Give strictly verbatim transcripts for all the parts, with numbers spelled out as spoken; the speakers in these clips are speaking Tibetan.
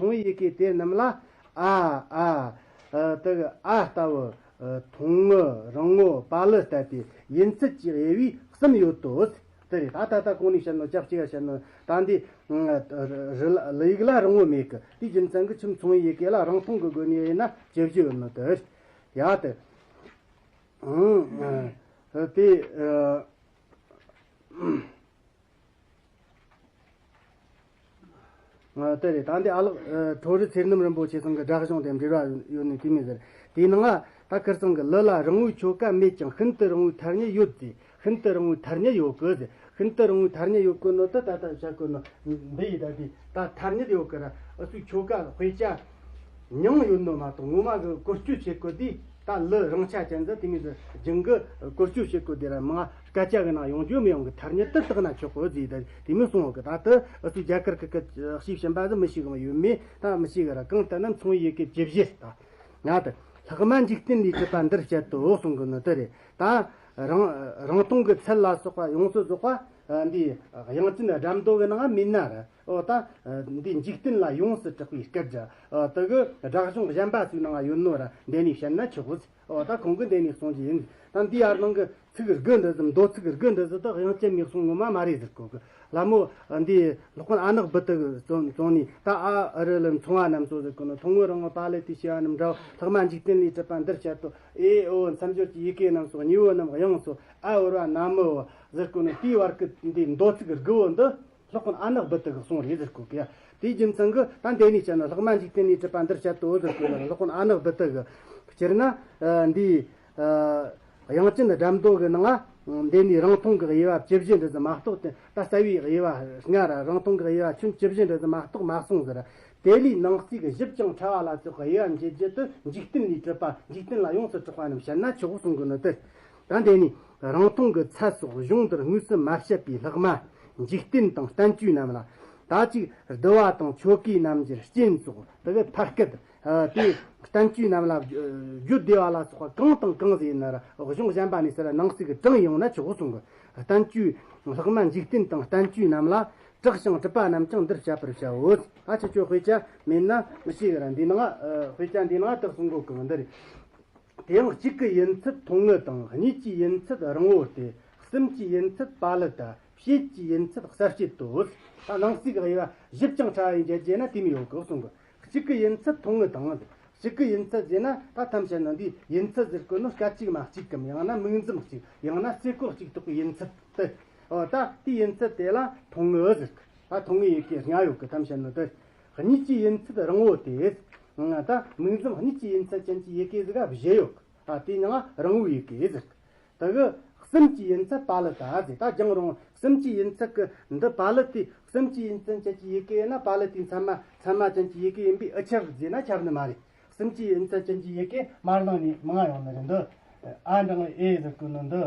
མཚུངས་པའི་ཡི་གེ་དེ་རྣམས་ལ་ཨ་ཨ་ཨ་དེ་གི་ཨ་ལྟ་བུ་ཐུང་ངུ་རིང་ངུ་པ་ལི་ལྟ་བུའི་ཡིན་ཚུལ་གྱི་དབྱེ་བས་གསུམ་ཡོད་དོ། དེ་རེད། ད་ད་ལྟ་གོང་ནས་བཤད་ནོ་ཅག་གཅིག་ག་བཤད་ནོ་ད་འདི་རི་ལ་ཡིག་ལ་རིང་བོ་མེད་གི། དེའི་རྒྱུ་མཚན་གྱིས་ཁྱིམ་མཚུངས་པའི་ཡི་གེ་ལ་རིང་ཐུང་གི་སྒོ་ནས་དབྱེ་ན་ཇི་བཞིན་ཡོད་ནོ་དེ་རེད། ཡ་དེ་ཨང་དེ་ཨ། ཨ། དེ་རེད། ད་འདི་ཨ་ལགས་ཁྲོ་རི་ཚེ་རྣམ་རིན་པོ་ཆེ་ཚང་གི་སྒྲ་གཞུང་དེ་འབྲེལ་བ་ཡོད་ནི་དེ་མིན་ཟེར། དེའི་ནང་ང་ད་ཁིར་ཚང་གི་ལི་ལ་རིང་བོའི་ཆོ་ག་མེད་ཀྱང་ཤིན་ཏུ་རིང་བོའི་ཐ་སྙད་ཡོད་ཟེར། ཤིན་ཏུ་རིང་བོའི་ཐ་སྙད་ཡོད་གི་ཟེར། ཤིན་ཏུ་རིང་བོའི་ཐ་སྙད་ཡོད་གི་ནོ་དེ་ད་ལྟ་བཤད་གོ་ནོ་འདི་ཡི་ད་དེ་ད་ཐ་སྙད་ཡོད་གི་ར། ཨུ་ཚུགས་ཆོ་ག་དཔེ་ཆ་མྱིང་ཡོད་ནོ་མ་གཏོགས་ངོ་མ་གི་བཀོལ་སྤྱོད་བྱེད་གོ་དེ་ད་ལི་རིང་ཆ་ཅན་ཟེར། དེ་མིན་ཟེར་རྒྱུན་གི་བཀོལ་སྤྱོད་བྱེད་གོ་དེ་ར་མང་སྐད་ཆ་གི་ནང་ཡོང་རྒྱུ་མི་ཡོང་གི། ཐ་སྙད་དུ་བཏགས་ན་ཆོག་གོ་ཟེར། ད་དེ་མི་གསུང་གི། ད་དུ་ཨུ་ཚུགས་རྒྱ་གར་གི་གི་ཤེས་བཞིན་པ་ཟིག་མི་ཤེས་གི་མ་ཡོད་མེད་ད་མི་ཤེས་གི་ར། གང་ལྟར་ན་མཚུངས་པའི་ཡི་གེ་ཇི་བཞིན་ད། ང་དང་ལྷག་མ་འཇིག་རྟེན་ལས་གྲུབ་པ་འདིར་བཤད་དོ་གསུང་གི་ནི་དེ་རེད། ད་རིང་རིང་ཐུང་གི་ཚད་ལ་སོགས་པ་ཡོངས་སུ་རྫོགས་པ་འདི་དབྱངས་ཅན་སྒྲ་མདོ་གི་ནང་མིན་ན་ར། ཨོ་ད་འདི་འཇིག་རྟེན་ལ་ཡོངས་སུ་གྲགས་པའི་སྐད་སྒྲ་དེ་གི་སྒྲ་གཞུང་གཞན་པ་ཚོའི་ནང་ཡོད་ནོ་ར། འདི་ནས་བཤད་ན་ཆོག་གི། ཨོ་ད་ཁོང་གིས་འདི་ནས་གསུང་རྒྱུ་ཡིན། ད་འདི་ཡར་ནང་གི་ཚིག་དགུ་འདི་ཟིག་མདོ་ཚིག་དགུ་འདི་ཟིག་ད་དབྱངས་ཅན་མའི་གསུང་ངོ་མ་མ་རེད་ཟེར་གོ་གི། ལྷ་མོ་འདི་སློབ་དཔོན་ཨ་ནག་བུ་དག་གི་བཙོན་བཙོན་ནས་ད་ཨ་ཨུ་རུ་ལུ་མཚུངས་པ་རྣམས་སོ་ཟེར་གོ་ནོ། ཐུང་ངུ་རིང་ངུ་པ་ལི་ཏི་ཞེས་པ་རྣམས་འདྲའོ། ལྷག་མ་འཇིག་རྟེན་ལས་གྲུབ་པ་འདིར་བཤད་དོ། ཨེ་ཨོ་མཚམས་སྦྱོར་གྱི་ཡི་གེ་རྣམས་སོ། གཉིས་པོ་རྣམས་དབྱངས་སོ། ཨ་བོར་བ་ན་མི་བོ་ཟེར་གོ་ནོ། དེའི་བར་གི་འདི་མདོ་ཚིག་དགུ་བོ་འདི་སློབ་དཔོན་ཨ་ནག་བུ་དག་གི་གསུང་རེད་ཟེར་གོ་གི། དེའི་རྒྱུ་མཚན་གྱིས་ད་འདི་ནས་བཤད་ན་ལྷག་མ་འཇིག་རྟེན་ལས་གྲུབ་པ་འདིར་བཤད་དོ་ཟེར་གོ་ནོ། སློབ་དཔོན་ཨ་ནག་བུ་དག་གི་སྤྱིར་ན་འདི་དབྱངས་ཅན་སྒྲ་མདོ་གི་ནང་འདི་ནས་རིང་ཐུང་གི་དབྱེ་བ་ཇི་བཞིན་རེད་ཟེར་མ་གཏོགས། ད་རྩ་བའི་དབྱེ་བ་ལྔ་ར་རིང་ཐུང་གི་དབྱེ་བ་ཆུན་ཇི་བཞིན་རེད་ཟེར་མ་གཏོགས་མ་གསུངས་ཟེར། དེ་ལས་ནང་གསེས་ཀྱི་ཞིབ་ཅིང་ཕྲ་བ་ལ་སོགས་དབྱེ་བ་འབྱེད་རྒྱུ་དེ་འཇིག་རྟེན་ལས་གྲུབ་པ་འཇིག་རྟེན་ལ་ཡོངས་སུ་གྲགས་པ་རྣམས་བཤད་ན་ཆོག་གསུང་གི་ནི་དེ། ད་འདི་ནས་རིང་ཐུང་གི་ཚད་སོགས་གཞུང་འདིར་དངོས་སུ་མ་བཤད་པའི་ལྷག་མ་འཇིག་རྟེན་དང་བསྟན་བཅོས་རྣམས་ལ། ད་ཅིག་བསྡུ་བ་དང་ཆོ་གའི་རྣམ་འགྱུར་རྐྱེན་སོགས་དེ་གི་ཐ་སྐད་དེ་བསྟན་བཅོས་རྣམས་ལ་བརྗོད་བདེ་བ་ལ་སོགས་པ་གང་དང་གང་ཟེར་ན་ར་གཞུང་གཞན་པ་ནས་ཟེར་ནང་གསེས་ཀྱི་དྲངས་ཡོང་ན་ཆོག་གསུང་གི། བསྟན་བཅོས་ལྷག་མ་འཇིག་རྟེན་དང་བསྟན་བཅོས་རྣམས་ལ་གྲགས་ཤིང་གྲུབ་པ་རྣམས་ཀྱང་འདིར་བཤད་པར་བྱའོ། ད་ཁྱེད་ཆོ་དཔེ་ཆ་མེད་ན་མི་ཤེས་གི་ར། འདི་ནང་དཔེ་ཆ་འདི་ནང་དག་གསུང་གོ་གི་འདི་རེད། དེ་ཡང་གཅིག་གི་ཡིན་ཚད་ཐུང་ངུ་དང་། གཉིས་ཀྱི་ཡིན་ཚད་རིང་བོ་སྟེ། གསུམ་གྱི་ཡིན་ཚད་པ་ལི་ཏ། བྱེད་ཀྱི་ཡིན་ཚད་གསལ་བྱེད་དོ། ད་ནང་གསེས་ཀྱི་དབྱེ་བ་ཞིབ་ཅིང་ཕྲ་བའི་འགྱེད་རྒྱུ་ན་དེ་མི་ཡོད་གི་གསུང་གི། གཅིག་གི་ཡིན་ཚད་ཐུང་ངུ་དང་། གཅིག་གི་ཡིན་ཚད་ཟེར་ན་ད་ཐམས་ཅད་ནང་འདི་ཡིན་ཚད་ཟེར་གོ་ནོ་སྐད་ཅིག་མ་གཅིག་གམ། ཡང་ན་མིང་འཛིན་གཅིག། ཡང་ན་ཚེ་སྐོར་གཅིག་ཐོག་གི་ཡིན་ཚད་དེ། ཨོ་ད་དེའི་ཡིན་ཚད་དེ་ལ་ཐུང་ངུ་ཟེར་གི། ད་ཐུང་ངུའི་ཡི་གེ་ལྔ་ཡོད་གི། ཐམས་ཅད་ནང་དེ། གཉིས་ཀྱི་ཡིན་ཚད་རིང་བོ་སྟེ། ད་མིང་འཛིན་གཉིས་ཀྱི་ཡིན་ཚད་ཅན་གྱི་ཡི་གེ་ཟིག་བཞི་ཡོད་གི། ཨ་དེའི་ནང་རིང་བོའི་ཡི་གེ་ཟེར་གི། དེ་གི་གསུམ་གྱི་ཡིན་ཚད་པ་ལི་ཏ་ཟེར། ད་རྒྱང་རིང་། གསུམ་གྱི་ཡིན་ཚད་གི་འདི་པ་ལི་ཏའི། གསུམ་གྱི་ཡིན་ཚད་ཅན་གྱི་ཡི་གེ་ཡིན་ན་པ་ལི་ཏའི་མཚན་མ་མཚན་མ་ཅན་གྱི་ཡི་གེ་ཡིན་པས་ཨེ་ཁྱབ་ཟེར་ན་ཁྱབ་ནི་མ་རེད། གསུམ་གྱི་ཡིན་ཚད་ཅན་གྱི་ཡི་གེ་མར་ནང་ནས་མང་ཡོང་ནི་རེད། འདི་ཨ་འགྲེང་བུ་ཨེ་ཟེར་གོ་ནོ་འདི།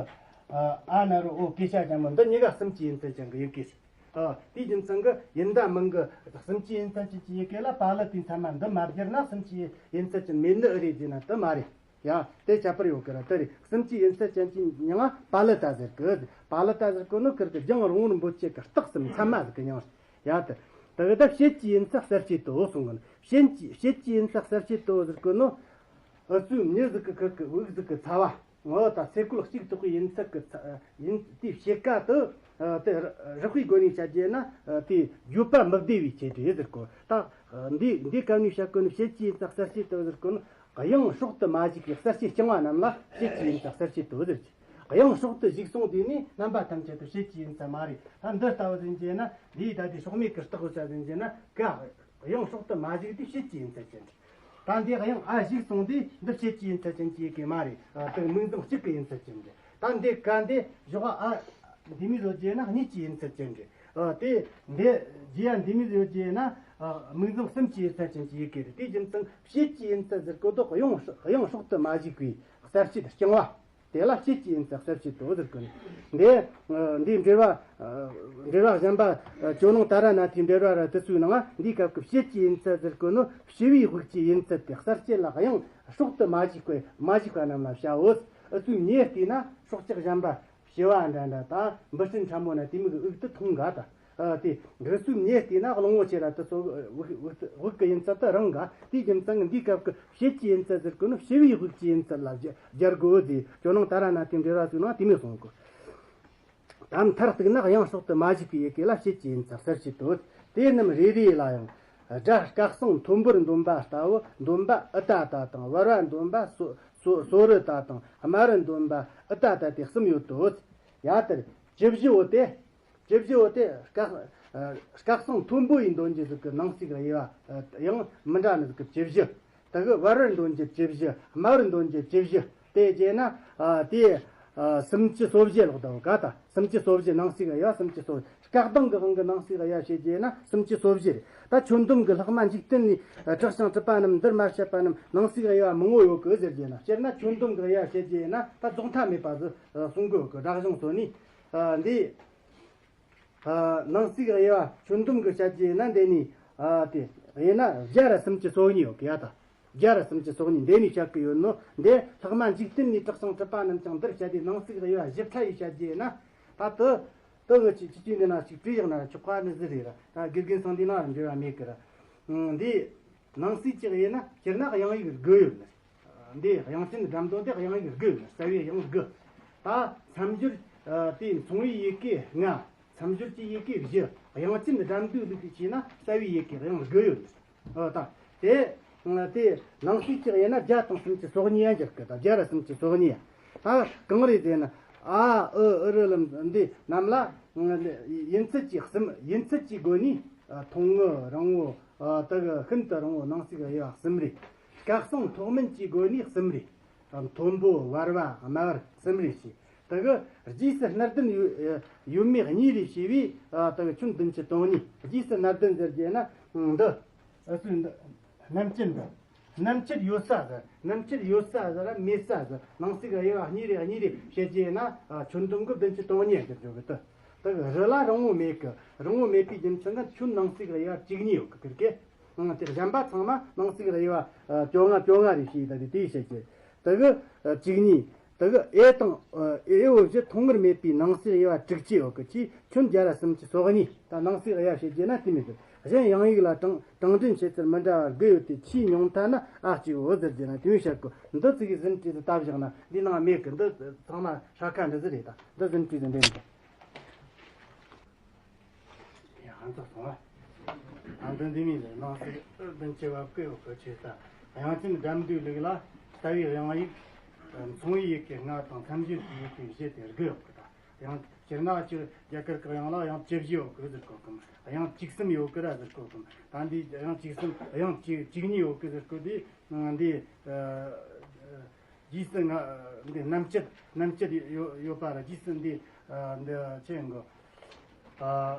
ཨ་ན་རོ་ཨོ་གེ་ཤ་ཅན་མོ་འདི་གཉིས་ཀ་གསུམ་གྱི་ཡིན་ཚད་ཅན་གྱི་ཡི་གེ་ཟེར། ཨ་དེའི་རྒྱུ་མཚན་གྱིས་ཡིན་དང་མིན་གྱི་གསུམ་གྱི་ཡིན་ཚད་ཅན་གྱི་ཡི་གེ་ལ་པ་ལི་ཏའི་མཚན་མ་འདི་མ་བསྒྱུར་ན་གསུམ་གྱི་ཡིན་ཚད་ཅན་མེད་ནི་ཨེ་རེད་ཟེར་ན་དེ་མ་རེད། ཡ། དེ་ཁྱད་པར་ཡོད་གི་ར། དེ་རེད། གསུམ་གྱི་ཡིན་ཚད་ཅན་གྱི་མིང་ང་པ་ལི་ཏ་ཟེར་གི། པ་ལི་ཏ་ཟེར་གོ་ནོ་ཁིར་གི་རྒྱང་རིང་བོར་འབོད་བྱེད་གི་རྟགས་སམ་མཚན་མ་ཟིག་གི་མིང་རེད། ཡ་དེ། དེ་གི་ད་བྱེད་ཀྱི་ཡིན་ཚད་གསལ་བྱེད་དོ་གསུང་གི་ནི། བྱེད་ཀྱི་བྱེད་ཀྱི་ཡིན་ཚད་གསལ་བྱེད་དོ་ཟེར་གོ་ནོ། ཨུ་ཚུགས་མྱི་ཟིག་གི་ཁིར་གི་དབུགས་ཟིག་གི་ཚ་བ། ངོ་ད་ཚེ་སྐོར་གཅིག་ཐོག་གི་ཡིན་ཚད་གི་ཚ་ཡིན་དེའི་ཕྱེད་ཀ་དེ། དེ་རགས་པའི་སྒོ་ནས་བཤད་རྒྱུ་ན་དེ་བརྗོད་པ་མི་བདེ་བའི་ཆེད་དུ་ཟེར་གོ། ད་འདི་འདི་སྐབས་ནས་བཤད་གོ་ནི་བྱེད་ཀྱི་ཡིན་ཚད་གསལ་བྱེད་དོ་ཟེར་གོ་ནི། དབྱངས་སྲོག་ཏུ་མ་ཞུགས་པའི་གསལ་བྱེད་རྐྱང་བ་རྣམས་ལ་བྱེད་ཀྱི་ཡིན་ཚད་གསལ་བྱེད་དོ་ཟེར་གི། དབྱངས་སྲོག་ཏུ་ཞུགས་སོང་དུས་ནི་རྣམ་པ་ཐམས་ཅད་དུ་བྱེད་ཀྱི་ཡིན་ཚད་མ་རེད། ད་འདི་ལྟ་བུ་ཟིན་རྒྱུ་ན་འདིའི་ད་དེ་སྲོག་མེད་ཀྱི་རྟགས་བུ་ཆ་ཟིན་རྒྱུ་ན་ག་དབྱངས་སྲོག་ཏུ་མ་ཞུགས་དུས་བྱེད་ཀྱི་ཡིན་ཚད་ཅན་རེད། ད་འདི་དབྱངས་ཨ་ཞུགས་སོང་དུས་འདི་བྱེད་ཀྱི་ཡིན་ཚད་ཅན་གྱི་ཡི་གེ་མ་རེད། ཨ་དེ་མིང་ཙམ་གཅིག་གི་ཡིན་ཚད་ཅན་རེད། ད་འདི་ག་འདི་ཞོག་ཨ་འདི་མི་བཟོ་རྒྱུ་ན་གཉིས་ཀྱི་ཡིན་ཚད་ཅན་རེད། ཨ་དེ་འདི་རྒྱུ་ཡ་འདི་མི་བཟོ་རྒྱུ་ན་ཨ་མིང་ཙམ་གསུམ་གྱི་ཡིན་ཚད་ཅན་གྱི་ཡི་གེ་རེད། དེའི་རྒྱུ་མཚན་བྱེད་ཀྱི་ཡིན་ཚད་ཟེར་གོ་དོ་དབྱངས་དབྱངས་སྲོག་ཏུ་མ་ཞུགས་པའི་གསལ་བྱེད་རྐྱང་བ། དེ་ལ་བྱེད་ཀྱི་ཡིན་ཚད་གསལ་བྱེད་དོ་ཟེར་གི་ནི། འདི་འདི་འགྲེལ་བ་འགྲེལ་བ་གཞན་པ་ཇོ་ནང་ཏཱ་ར་ནཱ་ཐའི་འགྲེལ་བ་ར་དེ་ཚོའི་ནང་འདིའི་སྐབས་ཀྱི་བྱེད་ཀྱི་ཡིན་ཚད་ཟེར་གི་ནི་བྱེད་པའི་དབུགས་ཀྱི་ཡིན་ཚད་དེ་གསལ་བྱེད་ལ་དབྱངས་སྲོག་ཏུ་མ་ཞུགས་པའི་མ་ཞུགས་པ་རྣམས་ལ་བྱའོ། ཨུ་ཚུགས་ཉེ་བལྟས་ན་སྲོག་ཆགས་གཞན་པ་བྱི་བ་འདྲ་འདྲ་དང་འབུ་སྲིན་ཕྲ་མོ་ན་དེ་མིག་གི་དབུགས་དེ་ཐུང་ག་དང་ ཨ་དེ་འགག་ཚུལ་ངས་བལྟས་ན་གླང་པོ་ཆེ་ར་དེ་ཚོ་དབུགས་དབུགས་དབུགས་ཀྱི་ཡིན་ཚུལ་དེ་རང་ག་དེའི་རྒྱུ་མཚན་གྱིས་འདིའི་སྐབས་ཀྱི་དཔྱིད་ཀྱི་ཡིན་ཚུལ་ཟེར་གོ་ནི་དཔྱིད་པའི་དབུགས་ཀྱི་ཡིན་ཚུལ་ལ་སྦྱར་དགོས་ཟེར། ཇོ་ནང་ཏཱ་ར་ནཱ་ཐའི་འགྲེལ་བ་ཟིག་ནང་དེ་མོ་གསུངས་གོ། དམ་མཐར་གཏུགས་ན་དབྱངས་སྲོག་ཏུ་མ་ཞུགས་པའི་ཡི་གེ་ལ་དཔྱིད་ཀྱི་ཡིན་ཚུལ་ཟེར་གྱི་འདུག་དེ་རྣམས་རེ་རེ་ལ་ཡང་སྒྲ་སྐད་གསང་མཐོན་པོར་འདོན་པ་ལྟ་བུ་འདོན་པ་ཨུ་ཏ་ཏ་དང་། བར་བར་འདོན་པ་སོ་སོ་སོ་རུ་ཏ་དང་། དམའ་བར་འདོན་པ་ཨུ་ཏ་ཏ་སྟེ་གསུམ་ཡོད་དོ། ཡ་དེར་བཅུ་བཞི་བོ་དེ། བཅུ་བཞི་བོ་དེ་སྐད་ཨ་སྐད་གསང་མཐོན་པོ་ཡི་འདོན་རྒྱུ་ཟིག་གི་ནང་གསེས་ཀྱི་དབྱེ་བ་ཡང་མི་འདྲ་ནི་ཟིག་གི་བཅུ་བཞི། དེ་གི་བར་བར་འདོན་རྒྱུ་བཅུ་བཞི། དམའ་བར་འདོན་རྒྱུ་བཅུ་བཞི། དེ་བྱས་ན་ཨ་དེ་ཨ་སུམ་ཅུ་སོ་བཞི་ལོག་ད་ག་ད་སུམ་ཅུ་སོ་བཞི། ནང་གསེས་ཀྱི་དབྱེ་བ་སུམ་ཅུ་སོ་བཞི། སྐད་གདངས་ཀྱི་དབང་གིས་ནང་གསེས་ཀྱི་དབྱེ་བ་བྱེད་རྒྱུ་ན་སུམ་ཅུ་སོ་བཞི་རེད། ད་ཁྱོན་བསྡོམས་ཀྱི་ལྷག་མ་འཇིག་རྟེན་ནས་ཨ་གྲགས་ཤིང་གྲུབ་པ་རྣམས་འདིར་མ་བཤད་པ་རྣམས་ནང་གསེས་ཀྱི་དབྱེ་བ་མང་བོ་ཡོད་གི་ཟེར་རྒྱུ་ན། སྤྱིར་ན་ཁྱོན་བསྡོམས་ཀྱི་དབྱེ་བ་བྱེད་རྒྱུ་ན་ད་རྫོགས་མཐའ་མེད་པ་ཟིག་ཨ་གསུང་གི་ཡོད་གི། སྒྲ་གཞུང་ཚོ་ནས་ཨ་འདི། ཨ་ནང་གསེས་ཀྱི་དབྱེ་བ་ཁྱོན་བསྡོམས་ཀྱི་བཤད་རྒྱུ་ཡིན་ན་འདི་ནས་ཨ་དེ་དབྱེ་ན་བརྒྱ་ར་སུམ་ཅུ་སོ་གཉིས་ཡོད་གི་ཡ། ད་བརྒྱ་ར་སུམ་ཅུ་སོ་གཉིས་འདི་ནས་བཤད་གི་ཡོད་ནོ། འདི་ལྷག་མ་འཇིག་རྟེན་ནས་གྲགས་ཤིང་གྲུབ་པ་རྣམས་ཀྱང་འདིར་བཤད་དེ། ནང་གསེས་ཀྱི་དབྱེ་བ་ཞིབ་ཕྲ་ཡིས་བཤད་རྒྱུ་ཡིན་ན། ད་དུ་དུ་གི་ཅི་ཅི་ཅི་འདི་ན་ཅིག་བྲིས་བཞག་ན་ཆོག་ག་ནི་ཟིག་རེད་ར། ད་དགེ་རྒན་ཚང་འདི་ན་འབྲེལ་བ་མེད་གི་ར། འདི། ནང་གསེས་ཀྱི་དབྱེ་ན་སྤྱིར་ན་དབྱངས་ཡིག་དགུ་ཡོད་ནི། འདི་དབྱངས་ཅན་སྒྲ་མདོ་འདི་དབྱངས་ཡིག་དགུ་ཡོད་ནི། རྩ་བའི་དབྱངས་དགུ། ད་མཚམས་སྦྱོར་ཨ་དེ་མཚུངས་པའི་ཡི་གེ་ལྔ། མཚམས་སྦྱོར་གྱི་ཡི་གེ་བཞི། དབྱངས་ཅན་སྒྲ་མདོའི་ལུགས་ཀྱིས་བྱས་ན་རྩ་བའི་ཡི་གེ་དབྱངས་དགུ་ཡོད་ནི། ཨོ་ད་དེ་དེ་ནང་གསེས་ཀྱི་དབྱེ་ན་བརྒྱ་དང་སུམ་ཅུ་སོ་གཉིས་ཡང་འགྱུར་གི། ད་བརྒྱ་ར་སུམ་ཅུ་སོ་གཉིས་ཡང་། ད་གང་རེད་ཟེར་ན། ཨ་ཨུ་ཨུ་རུ་ལ་འདི་རྣམས་ལ་ཡིན་ཚུལ་གྱི་གསུམ། ཡིན་ཚུལ་གྱི་སྒོ་ནས་ཨ་ཐུང་ངུ་རིང་བོ། ཨ་དེ་གི་ཤིན་ཏུ་རིང་བོ། ནང་གསེས་ཀྱི་དབྱེ་བ་གསུམ་རེད། སྐད་གསང་མཐོ་དམན་གྱི་སྒོ་ནས་གསུམ་རེད། མཐོན་པོ་བར་བ་དམའ་བར་གསུམ་རེ་བྱས། དེ་གི་རྗེས་སུ་སྣ་ལྡན་ཡོད་ཡོད་མེད་གཉིས་རེ་བྱས་པས་ཨ་དེ་གི་ཁྱོན་བདུན་ཅུ་དོན་གཉིས། རྗེས་སུ་སྣ་ལྡན་ཟེར་རྒྱུ་ན་འདི་ཨ་སུ་འདི་རྣམ་བཅད་འདི། རྣམ་བཅད་ཡོད་ས་ཟེར། རྣམ་བཅད་ཡོད་ས་ཟེར་ར་མེད་ས་ཟེར། ནང་གསེས་ཀྱི་དབྱེ་བ་གཉིས་རེ་གཉིས་རེ་བྱེད་ཀྱི་ཡིན་ན་ཨ་ཁྱོན་བསྡོམས་ཀྱི་བདུན་ཅུ་དོན་གཉིས་ཟེར་རྒྱུ་གི། དེ་དེ་གི་རི་ལ་རིང་བོ་མེད་གི། རིང་བོ་མེད་པའི་རྒྱུ་མཚན་གྱིས་ཁྱོན་ནང་གསེས་ཀྱི་དབྱེ་བ་བཅུ་གཉིས་ཡོད་གི་ཟེར་གི། ཨང་དེ་གཞན་པ་ཚང་མ་ནང་གསེས་ཀྱི་དབྱེ་བ་ཨ་བཅོ་ལྔ་བཅོ་ལྔ་རེ་བྱས། ད་དེ་དེ་བྱེད་ཀྱི། དེ་གི་ཨ་བཅུ་གཉིས། དེ་གི་ཨེ་དང་ཨ་ཨེ་འོ་བཞི་ཐུང་ངུར་མེད་པའི་ནང་གསེས་དབྱེ་བ་དྲུག་ཅུ་ཡོད་གི། ཅིག་ཁྱོན་བརྒྱ་ར་སུམ་ཅུ་སོ་གཉིས། ད་ནང་གསེས་དབྱེ་བ་བྱེད་རྒྱུ་ན་དེ་མོ་ཟིག་གཞན་དབྱངས་ཡིག་ལ་གྲངས་གྲངས་འདྲེན་བྱེད་ཚུལ་མི་འདྲ་བ་དགུ་ཡོད་དེ། ཆེས་ཉུང་མཐའ་ན་ཨ་གཅིག་འོ་ཟེར་རྒྱུ་ན་དེ་མོ་བཤད་གོ། འདི་ཚིག་གི་ཟིན་བྲིས་དེ་བཏབ་བཞག་ན་འདི་ནང་མེད་གི། འདི་ཚང་མ་ཧྲ་ཁ་འདི་ཟིག་རེད། ད་འདི་ཟིན་བྲིས་དེ་འདྲེན་དགོས། ཡ་ཧང་ཚ་སོང་བ། ཨ་འདི་འདི་མིན་ལས་ནང་གསེས་བདུན་ཅུ་བ་བཀོད་ཡོད་གི། ཆེ་ས་དབྱངས་ཅན་སྒྲ་མདོའི་ལུགས་ལ་རྩ་བའི་དབྱངས་ཡིག་མཚུངས་པའི་ཡི་གེ་ལྔ་དང་མཚམས་སྦྱོར་གྱི་ཡི་གེ་བཞི་སྟེ་དགུ་ཡོད་གི། ད་དབྱངས་སྤྱིར་ན་སྤྱིར་རྒྱ་གར་གྱི་དབྱངས་ལ་དབྱངས་བཅུ་བཞི་ཡོད་གི་ཟེར་གོ་གི། དབྱངས་བཅུ་གསུམ་ཡོད་གི་ར་ཟེར་གོ་གི། ད་འདི་དབྱངས་བཅུ་གསུམ། དབྱངས་བཅུ་བཅུ་གཉིས་ཡོད་གི་ཟེར་གོ་དེ། འདི་རྗེས་སུ་ང་འདི་རྣམ་བཅད་རྣམ་བཅད་ཡོད་ཡོད་པ་ར། རྗེས་སུ་འདི་འདི་ཆེ་ཡིན་གོ།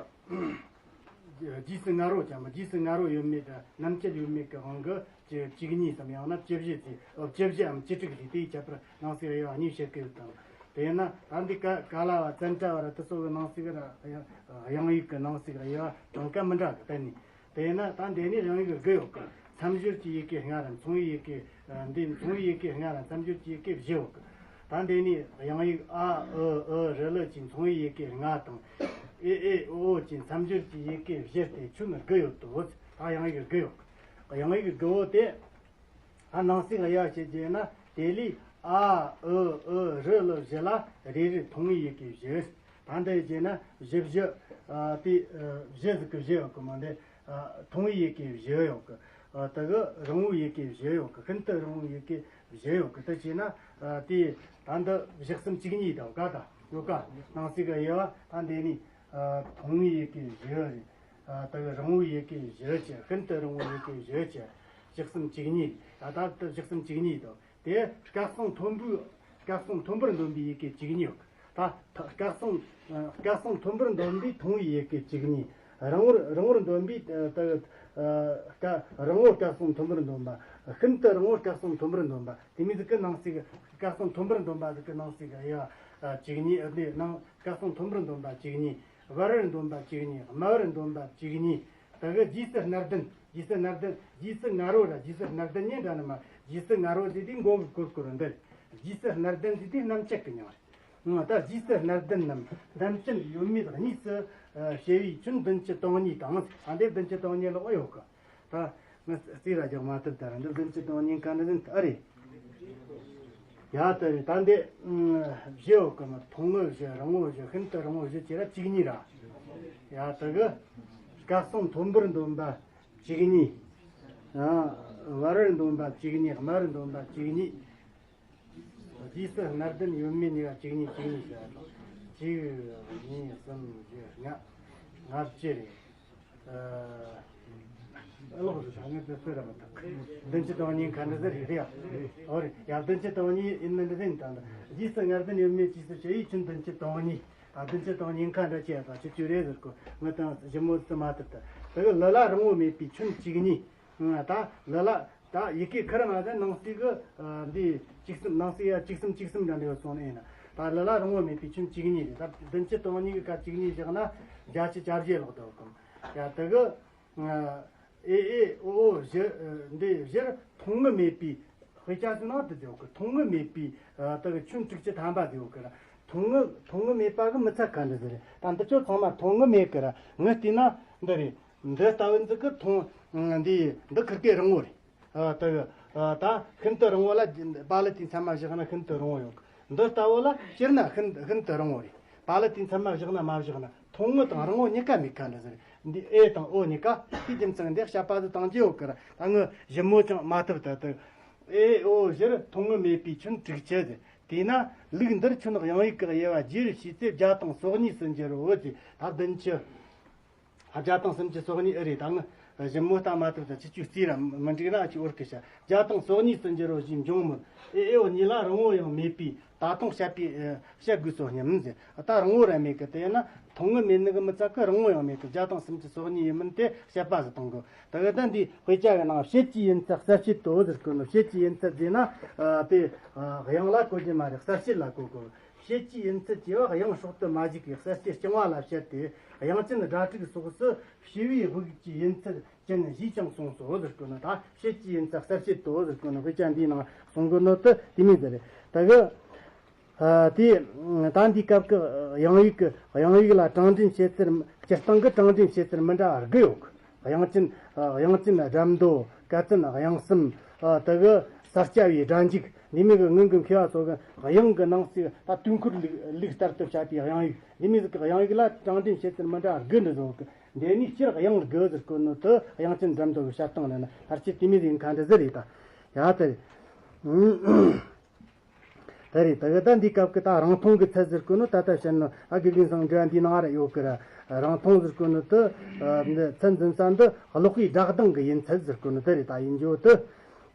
རྗེས་སུ་ང་རོ་ཅན་པ། རྗེས་སུ་ང་རོ་ཡོད་མེད་དང་རྣམ་བཅད་ཡོད་མེད་ཀྱི་དབང་གིས་བཅུ་གཉིས་སམ་ཡང་ན་བཅུ་བཞི་ཟེར། བཅུ་བཞིའམ་བཅུ་དྲུག་ཟེར། དེའི་ཁྱད་པར་ནང་གསེས་དབྱེ་བ་གཉིས་བྱེད་ཀྱི་ཡོད་དང་། དེས་ན་ད་འདི་ཀ་ཀ་ལ་བ་ཙན་དྲ་བ་ར་དེ་ཚོ་གི་ནང་གསེས་ཀྱི་ར་དབྱངས་ཡིག་གི་ནང་གསེས་ཀྱི་དབྱེ་བ་གྲངས་ཀ་མི་འདྲ་གི། དེ་ནི། དེས་ན་ད་འདི་ནི་དབྱངས་ཡིག་དགུ་ཡོད་གི། མཚམས་སྦྱོར་གྱི་ཡི་གེ་ལྔ་ར་མཚུངས་པའི་ཡི་གེ། འདི་མཚུངས་པའི་ཡི་གེ་ལྔ་ར་མཚམས་སྦྱོར་གྱི་ཡི་གེ་བཞི་ཡོད་གི། ད་འདི་ནི་དབྱངས་ཡིག་ཨ་ཨུ་ཨུ་རུ་ལུ་བཅས་མཚུངས་པའི་ཡི་གེ་ལྔ་དང་། ཨེ་ཨེ་ཨོ་ཨོ་བཅས་མཚམས་སྦྱོར་གྱི་ཡི་གེ་བཞི་སྟེ་ཁྱོན་དགུ་ཡོད་དོ། ད་དབྱངས་ཡིག་དགུ་ཡོད་གི། དབྱངས་ཡིག་དགུ་བོ་དེ། ཨ་ནང་གསེས་ལ་དབྱེ་བ་ཕྱེ་རྒྱུ་ན་དེ་ལས་ཨ་ཨུ་ཨུ་རུ་ལུ་བཞི་ལ་རེ་རེ་མཐུན་པའི་ཡི་གེ་བཞི། ད་འདི་བྱས་ན་བཞི་བཞི་ཨ་དེ་ཨ་བཞི་ཟིག་གི་བཞི་ཡོད་གི་མ་འདི། ཨ་མཐུན་པའི་ཡི་གེ་བཞི་ཡོད་གི། ཨ་དེ་གི་རིང་བོའི་ཡི་གེ་བཞི་ཡོད་གི། ཤིན་ཏུ་རིང་བོའི་ཡི་གེ་བཞི་ཡོད་གི། དེ་བྱས་ན་ཨ་དེ་ད་འདི་བཞི་གསུམ་བཅུ་གཉིས་དང་ག་ད་ཡོད་ག། ནང་གསེས་ཀྱི་དབྱེ་བ་ད་འདི་ནི་ཨ་མཐུན་པའི་ཡི་གེ་བཞི་རེད། ཨ་དེ་གི་རིང་བོའི་ཡི་གེ་བཞི་བྱས། ཤིན་ཏུ་རིང་བོའི་ཡི་གེ་བཞི་བྱས། བཞི་གསུམ་བཅུ་གཉིས། ད་ད་ལྟ་བཞི་གསུམ་བཅུ་གཉིས་དང་། དེ་སྐད་གསང་མཐོན་པོའི་སྐད་གསང་མཐོན་པོར་འདོན་པའི་ཡི་གེ་བཅུ་གཉིས་ཡོད། ད་སྐད་གསང་སྐད་གསང་མཐོན་པོར་འདོན་པའི་མཐུན་པའི་ཡི་གེ་བཅུ་གཉིས། རིང་བོར་རིང་བོར་འདོན་པའི་ད་སྐད་རིང་བོ་སྐད་གསང་མཐོན་པོར་འདོན་པ། ཤིན་ཏུ་རིང་བོ་སྐད་གསང་མཐོན་པོར་འདོན་པ། དེ་མོ་ཟིག་གི་ནང་གསེས་ཀྱི་སྐད་གསང་མཐོན་པོར་འདོན་པ་ཟིག་གི་ནང་གསེས་ཀྱི་དབྱེ་བ་བཅུ་གཉིས། དེ་ནང་སྐད་གསང་མཐོན་པོར་འདོན་པ་བཅུ་གཉིས། བར་བར་འདོན་པ་བཅུ་གཉིས། དམའ་བར་འདོན་པ་བཅུ་གཉིས། དེ་གི་རྗེས་སུ་སྣ་ལྡན། རྗེས་སུ་སྣ་ལྡན། རྗེས་སུ་ང་རོ་ར་རྗེས་སུ་སྣ་ལྡན་གཉིས་འདྲ་ནི་མ། རྗེས་སུ་ང་རོ་ཟེར་དུས་མགོ་གི་གུར་གུར་འདི་རེད། རྗེས་སུ་སྣ་ལྡན་ཟེར་དུས་རྣམ་བཅད་ཀྱི་མྱིང་རེད། ད་རྗེས་སུ་སྣ་ལྡན་ནམ་འདམ་ཅན་ཡོད་མེད་གཉིས་སུ་ཕྱེ་བས་ཁྱོན་བདུན་ཅུ་དོན་གཉིས་དང་། ཨ་འདི་བདུན་ཅུ་དོན་གཉིས་ལོག་ཡོད་གི། ད་ངས་རྩིས་ར་རྒྱག་མ་ཐུབ། ད་ར་འདི་བདུན་ཅུ་དོན་གཉིས་ག་འདྲ་ཟིན་ཨ་རེད། ཡ་ད་རེད། ད་འདི་བཞི་ཡོད་གི་མ། ཐུང་ངུ་བཞི། རིང་བོ་བཞི། ཤིན་ཏུ་རིང་བོ་བཞི་བྱས་ར་བཅུ་གཉིས་ར། ཡ་ད་གི་སྐད་གསང་མཐོན་པོར་འདོན་པ་བཅུ་གཉིས། ཡང་བར་བར་འདོན་པ་བཅུ་གཉིས། དམའ་བར་འདོན་པ་བཅུ་གཉིས། རྗེས་སུ་སྣ་ལྡན་ཡོད་མེད་གཉིས་ཀ་བཅུ་གཉིས། བཅུ་གཉིས་ཟེར་བ་དང་། གཅིག་གཉིས་གསུམ་བཞི་ལྔ། ལྔ་བཅུ་རེད། ཨ་ལོག་རེད། ད་ངས་དེ་ཚོ་ར་མི་ཐུབ། བདུན་ཅུ་དོན་གཉིས་ཁ་འདྲ་ཟེར་རེད་ཡ། ཨོ་རེད་ཡ། བདུན་ཅུ་དོན་གཉིས་ཡིན་ནི་འདྲ་ཟིན་དང་། རྗེས་སུ་སྣ་ལྡན་ཡོད་མེད་རྗེས་སུ་ཕྱེ་བས་ཁྱོན་བདུན་ཅུ་དོན་གཉིས། ད་བདུན་ཅུ་དོན་གཉིས་ཁ་འདྲ་བྱས་ད་ཆུ་ཆུ་རེད་ཟེར་གོ། ངས་དང་ཞིབ་མོ་ཙི་མ་ཐུབ། ད་དེ་གི་ལ་ལ་རིང་བོ་མེད་པའི་ཁྱོན་བཅུ་གཉིས། ད་ལ་ལ་ད་ཡི་གེ་ཁ་ར་མ་ཟད་ནང་གསེས་གི་འདི་བཅུ་གསུམ། ནང་གསེས་ཡ་བཅུ་གསུམ་བཅུ་གསུམ་འདྲ་འདྲ་ཡོད་སོང་ནི་ཡིན་ན། ད་ལ་ལ་རིང་བོ་མེད་པའི་ཁྱོན་བཅུ་གཉིས་རེད། ད་བདུན་ཅུ་དོན་གཉིས་ཀ་བཅུ་གཉིས་བཞག་ན་བརྒྱད་ཅུ་གྱ་བཞི་ལོག་འདུག་གམ། ཡ་དེ་གི་ཨེ་ཨེ་ཨོ་ཨོ་བཞི། འདི་བཞིར་ཐུང་ངུ་མེད་པའི། དཔེ་ཆ་ཟེར་ན་དེ་ཡོད་གི། ཐུང་ངུ་མེད་པའི་ད་གི་ཁྱོན་དྲུག་ཅུ་ཐམ་པ་དེ་ཡོད་གི་ར། ཐུང་ངུ་ཐུང་ངུ་མེད་པ་གི་མི་ཚད་ག་འདྲ་ཟེར་རེད། ད་འདི་ཚོ་ཚང་མ་ཐུང་ངུ་མེད་གི་ར། ངས་བལྟས་ན་འདི་རེད། འདི་ལྟ་བུ་འདི་གི་ཐུང་འདི་འདི་ཁིར་གེ་རིང་བོ་རེད། ཨ་ད་གི་ཨ་ད་ཤིན་ཏུ་རིང་བོ་ལ་པཱ་ལི་དེ་མཚན་མ་བཞག་ན་ཤིན་ཏུ་རིང་བོ་ཡོད་གི། འདི་ལྟ་བུ་ལ་སྤྱིར་ན་ཤིན་ཤིན་ཏུ་རིང་བོ་རེད། པཱ་ལི་དེ་མཚན་མ་བཞག་ན་མ་བཞག་ན་ཐུང་ངུ་དང་རིང་བོ་གཉིས་ཀ་མེད་ག་འདྲ་ཟེར། འདི་ཨེ་དང་ཨོ་གཉིས་ཀ་དེའི་རྒྱུ་མཚན་འདི་བཤད་པ་དེ་བཏང་རྒྱུ་ཡོད་གི་ར། ད་ངས་ཞིབ་མོ་ཅང་མ་ཐུབ། ད་དེ་ཨེ་ཨོ་བཞིར་ཐུང་ངུ་མེད་པའི་ཁྱོན་དྲུག་ཅུ་ཟེར། དེས་ན་ལུགས་འདིར་ཁྱོན་དབྱངས་ཡིག་གི་དབྱེ་བ་རྒྱས་པར་བྱས་ཚེ་བརྒྱ་དང་སོ་གཉིས་སུ་འགྱུར་རོ་ཟེར། ད་བདུན་ཅུ། བརྒྱ་དང་སུམ་ཅུ་སོ་གཉིས་ཨེ་རེད། ད་ངས་ཞིབ་མོ་ལྟ་མ་ཐུབ། ད་ཁྱེད་ཆོས་རྩིས་ར་མི་འགྲིག་ན་ཁྱེད་འུར་གི་བཤད། བརྒྱ་དང་སོ་གཉིས་སུ་འགྱུར་རོ་ཞེས་འབྱུང་མོད། ཨེ་ཨེ་འོ་གཉིས་ལ་རིང་བོ་ཡང་མེད་པས་ད་དུང་བཤད་པའི་བཤད་དགོས་སོ་སྙམ་ཟེར། ད་རིང་བོ་ར་མེད་གི། དེས་ན་ཐུང་ངུ་མེད་ནི་གི་མི་ཚད་གི། རིང་བོ་ཡང་མེད་གི། བརྒྱ་དང་སུམ་ཅུ་སོ་གཉིས་ཡིན་མིན་དེ་བཤད་པ་ཟིག་གཏོང་དགོས། ད་གི་ད་འདི་དཔེ་ཆ་གི་ནང་ཕྱེད་ཀྱི་ཡིན་ཚད་གསལ་བྱེད་དོ་ཟེར་གོ་ནོ། ཕྱེད་ཀྱི་ཡིན་ཚད་ཟེར་ན་དེ་དབྱངས་ལ་གོ་རྒྱུ་མ་རེད། གསལ་བྱེད་ལ་གོ་དགོས། ཕྱེད་ཀྱི་ཡིན་ཚད་ཅེས་པ་དབྱངས་སྲོག་ཏུ་མ་བཞུགས་པའི་གསལ་བྱེད་རྐྱང་བ་ལ་བཤད་དེ། དབྱངས་ཅན་སྒྲ་དྲུག་སོགས་སུ་ཕྱེ་བའི་དབུགས་ཀྱི་ཡིན་ཚད་ཅན་ཞེས་ཀྱང་གསུངས་སོ་ཟེར་གོ་ནོ། ད་ཕྱེད་ཀྱི་ཡིན་ཚད་གསལ་བྱེད་དོ་ཟེར་གོ་ནོ། དཔེ་ཆ་འདིའི་ནང་གསུང་གོ་ནོ་དེ་དེ་མོ་ཟིག་རེད། ད་གི་ཨ་དེ་ད་འདིའི་སྐབས་ཀྱི་དབྱངས་ཡིག་གི་དབྱངས་ཡིག་ལ་གྲངས་འདྲེན་བྱེད་ཚུལ། སྤྱིར་བཏང་གི་གྲངས་འདྲེན་བྱེད་ཚུལ་མི་འདྲ་བ་དགུ་ཡོད་གི། དབྱངས་ཅན། དབྱངས་ཅན་སྒྲ་མདོ། སྐད་ཅན་དབྱངས་གསུམ། དེ་གི་ས་སྐྱ་པའི་སྒྲ་འཇུག་འདི་མོ་གི་སྔོན་གྱི་མཁས་པ་ཚོ་གི་དབྱངས་ཀྱི་ནང་གསེས་ད་དུས་འཁོར་ལུགས་ལུགས་ལྟར་དུ་བཤད་པའི་དབྱངས་ཡིག་འདི་མོ་ཟིག་གི། དབྱངས་ཡིག་ལ་གྲངས་འདྲེན་བྱེད་ཚུལ་མི་འདྲ་བ་དགུ་འདི་ཚོ་གི། འདི་ནི་སྤྱིར་དབྱངས་དགུ་ཟེར་གོ་ནོ་དེ་དབྱངས་ཅན་སྒྲ་མདོ་གི་བཤད་སྟངས་ལ་ན་ཕལ་ཆེར་དེ་མོ་ཟིག་ཡིན་ཁ་འདྲ་ཟིག་རེད། ད་ཡ་དེ་རེད། དེ་རེད། ད་གི་ད་འདིའི་སྐབས་ཀྱི་ད་རིང་ཐུང་གི་ཚད་ཟེར་གོ་ནོ། ད་ལྟ་བཤད་ནོ་ཨ་དགེ་རྒན་ཚང་འབྲེལ་བ་འདིའི་ནང་ར་ཡོད་གི་ར། རིང་ཐུང་ཟེར་གོ་ནོ་དེ་འདི་ཚད་འཛིན་ས་འདི་ཀློག་པའི་སྒྲ་གདངས་ཀྱི་ཡིན་ཚད་ཟེར་གོ་ནོ་དེ་རེད། ད་ཡིན་རྒྱུ་དེ་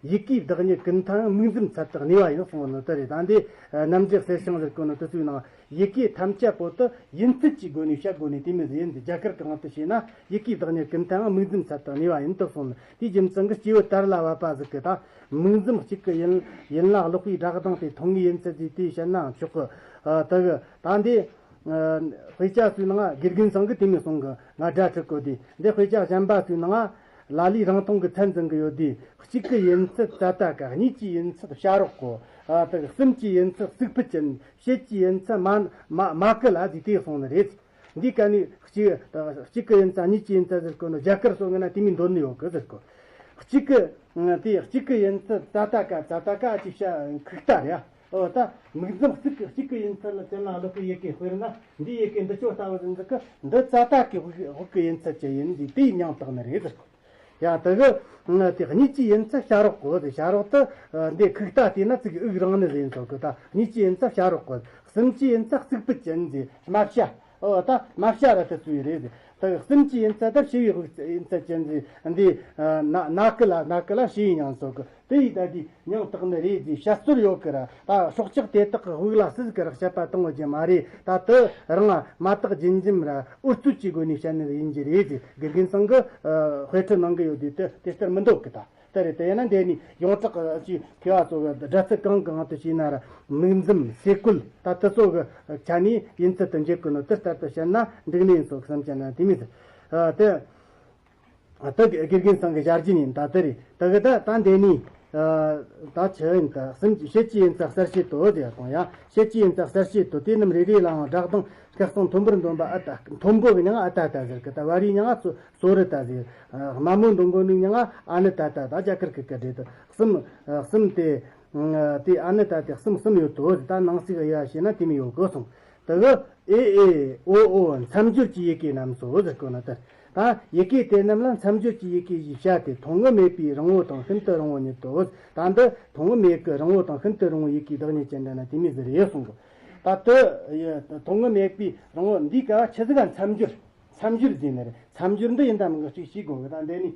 ཡི་གེའི་བདག་ཉིད་ཀུན་མཐའ་ཡང་། མིང་འཛིན་ཚད་དག་ནུས་པ་ཡིན་གསུངས་ནོ་དེ་རེད། ད་འདི་རྣམ་འབྱེད་གསལ་བྱང་ཟེར་གོ་ནོ་དེ་ཚོའི་ནང་ཡི་གེ་ཐམས་ཅད་པོ་དེ་ཡིན་ཚད་ཀྱི་སྒོ་ནས་བཤད་དགོས་ནི་དེ་མོ་ཟིག་ཡིན། འདི་རྒྱ་གར་གི་དབང་དུ་བྱས་ན་ཡི་གེའི་བདག་ཉིད་ཀུན་མཐའ་ཡང་། མིང་འཛིན་ཚད་དག་ནུས་པ་ཡིན་དུ་གསུངས་ནོ། དེའི་རྒྱུ་མཚན་གྱིས་སྐྱེས་བུ་དར་ལ་བབ་པ་ཟིག་གིས་ད་མིང་འཛིན་གཅིག་གི་ཡིན་ཡིན་ལ་ཀློག་པའི་སྒྲ་གདངས་དེ་ཐུང་ངུའི་ཡིན་ཚད་ཟིག་དེ་བཤད་ནའང་ཆོག་གི། ཨ་དེ་གི་ད་འདི་ཨ་དཔེ་ཆ་ཚོའི་ནང་དགེ་རྒན་ཚང་གིས་དེ་མོ་གསུང་གི། ང་སྒྲ་དྲི་གོ་དེ། འདི་དཔེ་ཆ་གཞན་པ་ཚོའི་ནང་ལ་ལའི་རིང་ཐུང་གི་ཚད་འཛིན་གི་ཡོད་དེ། གཅིག་གི་ཡིན་ཚད་ཙ་ཏ་ཀ། གཉིས་ཀྱི་ཡིན་ཚད་བྱ་རོག་གོ། ཨ་དེ་གི་གསུམ་གྱི་ཡིན་ཚད་གཙུག་ཕུད་ཅན། ཕྱེད་ཀྱི་ཡིན་ཚད་མ་མ་མ་ཀི་ལ་ཟིག་དེ་གསུངས་ནི་རེད། འདི་ག་ནི་གཅིག་གཅིག་གི་ཡིན་ཚད་གཉིས་ཀྱི་ཡིན་ཚད་ཟེར་གོ་ནོ། རྒྱ་གར་སོ་ངན་ན་དེ་མོ་འདོན་ནི་ཡོད་གི་ཟེར་གོ། གཅིག་གི་དེ་གཅིག་གི་ཡིན་ཚད་ཙ་ཏ་ཀ། ཙ་ཏ་ཀ་ཅིག་བྱ་ཁུག་རྟ་རེད། ཨོ་ད་མིང་ཙམ་གཅིག་གི་གཅིག་གི་ཡིན་ཚད་ལ་དེ་ན་ཀློག་གི་ཡི་གེ། དཔེར་ན་འདི་ཡི་གེ་འདི་ཅོ་ལྟ་བུ་ཟིག་གི་འདི་ཙ་ཏ་ཀའི་དབུགས་དབུགས་ཀྱི་ཡིན་ཚད་ཅི་ཡིན་ཟིག་དེའི་མྱིང་བཏགས་ནི་རེད་ཟེར་གོ། ཡ་དེ་གི་དེ་གཉིས་ཀྱི་ཡིན་ཚད་བྱ་རོག་གོ། དེ་བྱ་རོག་དེ་འདི་ཁུག་རྟ་དེ་ན་ཙིག་དབུགས་རིང་ནི་ཟིག་ཡིན་ཚོད་གི། ད་གཉིས་ཀྱི་ཡིན་ཚད་བྱ་རོག་གོ། གསུམ་གྱི་ཡིན་ཚད་གཙུག་ཕུད་ཅན་ཟིག་རྨ་བྱ། ཨོ་ད་རྨ་བྱ་ར་དེ་ཚོའི་རེད་ཟེར། ད་གསུམ་གྱི་ཡིན་ཚད་ད་ཕྱེ་བའི་དབུགས་ཡིན་ཚད་ཅན་ཟེར། འདི་ན་ན་ཀི་ལ་ན་ཀི་ལ་ཕྱེ་བའི་མྱིང་ཟེར་གི། དེ་ཡི་ད་དེའི་མྱིང་བཏགས་ནི་རེད་ཟེར་བཤད་སྲོལ་ཡོད་གི་ར། ད་སྲོག་ཆགས་དེ་དག་གི་དབུགས་ལ་སུ་ཟིག་གི་རག་བཤད་པ་གཏོང་བ་རྒྱུ་མ་རེད། ད་དེ་རང་མ་བརྟགས་རྒྱུན་འབྱམས་ར་འུར་རྩོད་ཀྱི་སྒོ་ནས་བཤད་ནི་ཡིན་རྒྱུ་རེད་ཟེར། དགེ་རྒན་ཚང་གི་དཔེ་ཁྲིད་ནང་གི་ཡོད་དེ་དེ་དེ་ལྟར་མི་འདོད་གི། ད་དེ་རེད། དེ་ཡིན་ན་འདི་ནི་ཡོངས་གྲགས་ཀྱི་མཁས་པ་ཚོ་གི་སྒྲ་ཚད་གང་གི་དབང་དུ་བྱས་ན་ར། མིང་འཛིན་སེ་ཀུལ་ད་དེ་ཚོ་གི་ཆ་ནས་ཡིན་ཚད་དུ་འགྱུར་གི་ནོ། དེ་ལྟར་དུ་བཤད་ན་འགྲིག་ནི་ཡིན་ཚོད་བསམ་བྱས་ན་དེ་མོ་ཟེར། ཨ་དེ་དེ་དགེ་རྒན་ཚང་གི་བྱ་རྒྱུན་ཡིན། ད་དེ་རེད། དེ་གི་ད་ད་འདི་ནི་ ད་ཆི་ཡིན་ད་གསུམ་གྱི་ཕྱེད་ཀྱི་ཡིན་ཙང་གསལ་བྱེད་དོ་ཟེར་དང་ཡང་ཕྱེད་ཀྱི་ཡིན་ཙང་གསལ་བྱེད་དོ། དེ་རྣམས་རེ་རེ་ལའང་སྦྲག་དང་སྐད་གསང་མཐོན་པོར་འདོན་པ་ཨ་ད་མཐོན་པོ་གི་མྱིང་ཨ་ད་ད་ཟེར་གི། ད་བ་རིའི་མྱིང་ཨ་སོ་སོ་རི་ད་ཟེར། དམའ་མོ་འདོན་གོ་ནི་མྱིང་ཨ་ཨ་ནི་ད་ད། ད་རྒྱ་གར་གི་སྐད་འགྲེལ་དུ་གསུམ་གསུམ་དེ། དེ་ཨ་ནི་ད་དེ་གསུམ་གསུམ་ཡོད་དོ། ད་ནང་གསེས་ཡ་ཞེ་ན་དེ་མི་ཡོད་གོ་སོང་། དེ་གི་ཨེ་ཨེ་ཨོ་ཨོ་མཚམས་སྦྱོར་གྱི་ཡི་གེ་རྣམས་སོ་ཟེར་གོ་ནི་དེ། ད་ཡི་གེ་དེ་རྣམས་ལ་མཚམས་སྦྱོར་གྱི་ཡི་གེ་ཞེས་བྱ་སྟེ། ཐོག་མངོན་མེད་པའི་རིང་བོ་དང་ཤིན་ཏུ་རིང་བོ་ཉིད་དོ། ད་འདི་ཐོག་མངོན་མེད་ཀྱི་རིང་བོ་དང་ཤིན་ཏུ་རིང་བོ་ཡི་གེ་བདག་ཉིད་ཅན་འདྲ་ན་དེ་མི་ཟེར་ཡོད་གསུང་གི། ད་དེ་ཐོག་མངོན་མེད་པའི་རིང་བོ་འདི་ག་ཆི་ཟིག་ག་མཚམས་སྦྱོར། མཚམས་སྦྱོར་ཟེར་ནི་རེད། མཚམས་སྦྱོར་འདི་ཡིན་དམ་གི་ཅིག་ཤེས་དགོས་གི། ད་འདི་ནི།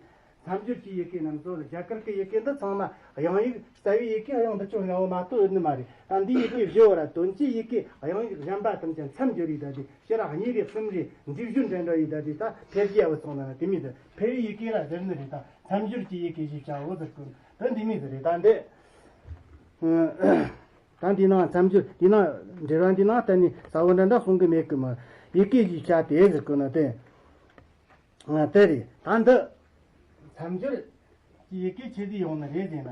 མཚམས་སྦྱོར་གྱི་ཡི་གེ་རྣམས་སོ། རྒྱ་གར་གྱི་ཡི་གེ་འདི་ཚང་མ་དབྱངས་ཡིག་རྩ་བའི་ཡི་གེ་དབྱངས་འདི་ཆོ་ལྔ་བོ་མ་གཏོགས་ཡོད་ནི་མ་རེད། ད་འདིའི་ཡི་གེ་བཞི་བོ་ར་དོན་གྱི་ཡི་གེ་དབྱངས་ཡིག་གཞན་པ་ཐམས་ཅད་མཚམས་སྦྱོར་ཡི་ད་དེ་ཕྱི་ར་གཉིས་རེ་གསུམ་རེ་འབྲི་བཞོན་འདྲ་འདྲ་ཡི་ད་དེ། ད་ཕལ་ཆེར་བུ་ཚང་ན་དེ་མི་ཟེར། ཕལ་བའི་ཡི་གེ་ར་ཟེར་ནི་རེད། ད་མཚམས་སྦྱོར་གྱི་ཡི་གེ་ཞེས་བྱའོ་ཟེར་གོ་ནི་དེ་མི་ཟེར་རེད། ད་འདི། ད་འདི་ནང་མཚམས་སྦྱོར་འདི་ནང་འབྲེལ་བ་འདི་ནང་གཏན་ནས་ས་བོ་འདྲ་འདྲ་གསུང་གི་མེད་གི་མ། ཡི་གེ་ཞེས་བྱ་སྟེ་ཟེར་གོ་ནི་དེ། དེ་རེད། ད་འདི་མཚམས་སྦྱོར་གྱི་ཡི་གེ་ཆི་ཟིག་ཡོང་ནི་རེད་ཟེར་ན།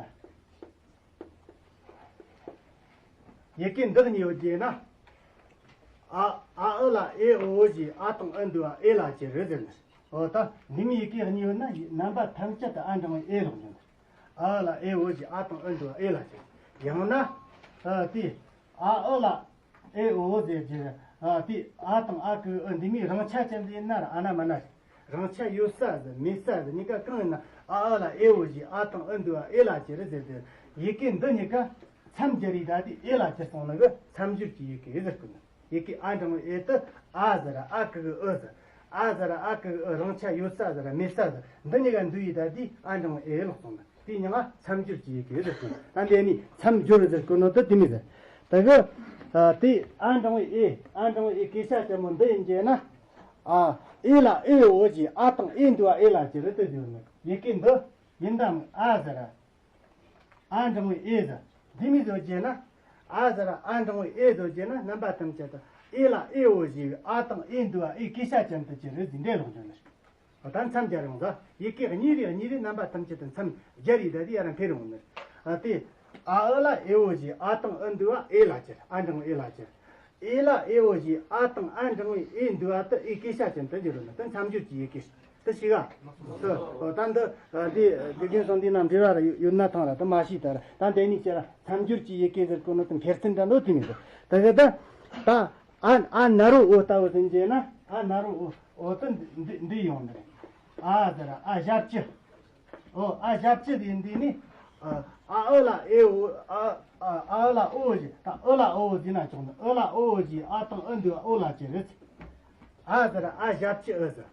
ཡི་གེ་འདི་གཉིས་ཡོད་ཅེ་ན། ཨ་ཨ་ཨི་ལ་ཨེ་ཨོ་ཞེས་ཨ་དང་ཨི་འདུས་པ་ཨེ་ལ་གྱི་རེད་ཟེར་ནི། འོ་ད་འདི་མོ་ཡི་གེ་གཉིས་ཡོད་ན་རྣམ་པ་ཐམས་ཅད་དུ་ཨ་འབྲིང་བའི་ཨེ་ལོག་འགྱུར་ནི། ཨ་ཨི་ལ་ཨེ་ཨོ་ཞེས་ཨ་དང་ཨི་འདུས་པ་ཨེ་ལ་གྱི། ཡང་ན། ཨ་དེ། ཨ་ཨི་ལ། ཨེ་ཨོ་ཟེར་རྒྱུ། ཨ་དེ་ཨ་དང་ཨ་ཀི་ཨི་འདི་མོ་རིང་ཆ་ཅན་ཟིག་ཡིན་ན་ར་ཨ་ན་མ་ན་ཟིག། རིང་ཆ་ཡོད་ས་ཟིག་མེད་ས་ཟིག་གཉིས་ཀ་གང་ཡིན་ན་ཨ་ཨི་ལ་ཨེ་ཨོ་ཞེས་ཨ་དང་ཨི་འདུས་པ་ཨེ་ལ་གྱི་རེད་ཟེར་ཏེ། ཡི་གེ་འདི་གཉིས་ཀ་མཚམས་སྦྱར་ཡི་ད་དེ་ཨེ་ལ་གྱི་སོང་ནི་གི་མཚམས་སྦྱོར་གྱི་ཡི་གེ་ཟེར་གི་ནི། ཡི་གེ་ཨ་འབྲིང་བའི་ཨེ་དེ་ཨ་ཟེར་ར་ཨ་ཀི་གི་ཨི་ཟེར། ཨ་ཟེར་ར་ཨ་ཀི་གི་ཨི། རིང་ཆ་ཡོད་ས་ཟེར་ར་མེད་ས་ཟེར། འདི་གཉིས་ཀ་འདུས་ཡི་ད་དེ་ཨ་འབྲིང་བའི་ཨེ་ལོག་སོང་ནི། དེའི་མྱིང་ང་མཚམས་སྦྱོར་གྱི་ཡི་གེ་ཟེར་གོ། ད་འདི་ནི་མཚམས་སྦྱོར་ཟེར་གོ་ནོ་དེ་དེ་མི་ཟེར། ད་གི་ཨ་དེ་ཨ་འབྲིང་བའི་ཨེ། ཨ་འབྲིང་བའི་ཨེ་སྐད་ཆ་ཅན་མོ་འདི་ཡིན་གྱི་ན། ཨ་ཨེ་ལ་ཨེ་ཨོ་ཞེས་ཨ་དང་ཨེ་འདུས་པ་ཨེ་ལ་གྱི་རེད་དེ་བརྗོད་ནི། ཡི་གེ་འདི་ཡིན་དམ། ཨ་ཟེར་ར་ཨ་འབྲིང་བའི་ཨེ་ཟེར། འདི་མི་བཟོ་རྒྱུ་ན། ཨ་ཟེར་ར་ཨ་འབྲིང་བའི་ཨེ་བཟོ་རྒྱུ་ན་རྣམ་པ་ཐམས་ཅད་དུ་ཨེ་ལ་ཨེ་ཨོ་ཞེས་ཨ་དང་ཨེ་འདུས་པ་ཨེ་སྐད་ཆ་ཅན་དུ་གྱུར་རེད་ཟེར་འདྲེ་ལོག་འགྱུར་ནི། ད་མཚམས་སྦྱར་ཡོང་ད་ཡི་གེ་གཉིས་རེ་གཉིས་རེ་རྣམ་པ་ཐམས་ཅད་དུ་མཚམས་སྦྱར་ཡི་ད་དེ་ཡ་ར་འཕེར་ཡོང་ནི། ཨ་དེ་ཨ་ཨི་ལ་ཨེ་ཨོ་ཞེས་ཨ་དང་ཨི་འདུས་པ་ཨེ་ལ་གྱུར། ཨ་འབྲིང་བའི་ཨེ་ལ་གྱུར། ཨེ་ལ་ཨེ་ཨོ་ཞེས་ཨ་དང་ཨ་འབྲིང་བའི་ཨེ་འདུས་པ་དེ་ཨེ་སྐད་ཆ་ཅན་དུ་འགྱུར་རོ་ན། དེ་མཚམས་སྦྱོར་གྱི་ཡི་གེ་དེ་ཞིག་ཨ། ད་འདི་དགེ་རྒན་སང་འདི་ན་འབྲེལ་བ་ར་ཡོད་ན་ཐང་ར་དེ་མ་ཤེས་ད་ར། ད་འདི་ནི་ཅེ་ར་མཚམས་སྦྱོར་གྱི་ཡི་གེ་ཟེར་གོ་ནོ་དེ་འཕེར་ཚུལ་འདྲ་ནོ་དེ་མི་འདུག་ད་གི་ད་ད་ཨ་ཨ་ན་རོ་ཨོ་ལྟ་བུ་ཟིན་རྗེས་ན། ཨ་ན་རོ་ཨོ་ཨོ་དེ་འདི་འདི་ཡོང་ནི་རེད། ཨ་ཟེར་ར་ཨ་ཞབས་ཀྱུ། ཨོ་ཨ་ཞབས་ཀྱུ་དེ་འདི་ནི། ཨ་ཨི་ལ་ཨེ་ཨོ། ཨ་ཨ་ཨི་ལ་ཨོ་ཞེས་ད་ཨི་ལ་ཨོ་ཟེར་ན་ཆོག་ནི། ཨི་ལ་ཨོ་ཞེས་ཨ་དང་ཨི་འདུས་པ་ཨོ་ལ་གྱུར་རེད། ཨ་ཟེར་ར་ཨ་ཞབས་ཀྱུ་ཨི་ཟེར།